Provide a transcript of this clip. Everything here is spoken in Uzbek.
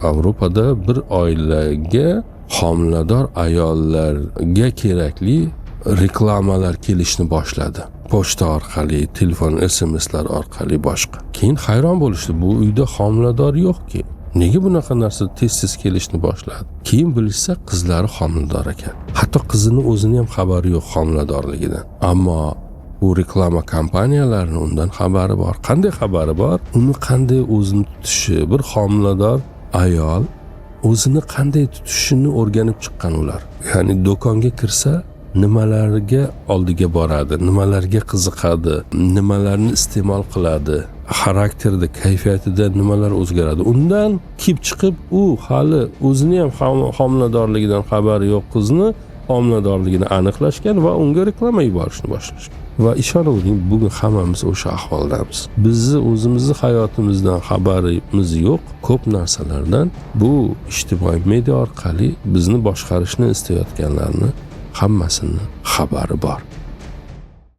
Avropada bir oilaga homilador ayollarga kerakli reklamalar kelishni boshladi. Pochta orqali, telefon, SMSlar orqali, boshqa. Keyin hayron bo'lishdi. Bu uyda homilador yo'qki. Nega bunaqa narsa tez-tez kelishni boshladi? Keyin bilishsa, qizlari homilador ekan. Hatto qizini o'zini ham xabari yo'q homiladorligidan. Ammo bu reklama kompaniyalarini undan xabari bor. Qanday xabari bor? Uni qanday o'zini tutishi, bir homilador ayol o'zini qanday tutishini o'rganib chiqqan ular. Ya'ni do'konga kirsa, nimalarga oldiga boradi, nimalarga qiziqadi, nimalarni iste'mol qiladi, xarakterida, kayfiyatida nimalar o'zgaradi. Undan kelib chiqib, u hali o'zini ham homiladorligidan xabari yo'q qizni homiladorligini aniqlashgan va unga reklama yuborishni boshlashgan. Va ishonavering, bugun hammamiz o'sha ahvoldamiz. Bizni o'zimizni hayotimizdan xabarimiz yo'q ko'p narsalardan. Bu ijtimoiy media orqali bizni boshqarishni istayotganlarni hammasini xabari bor.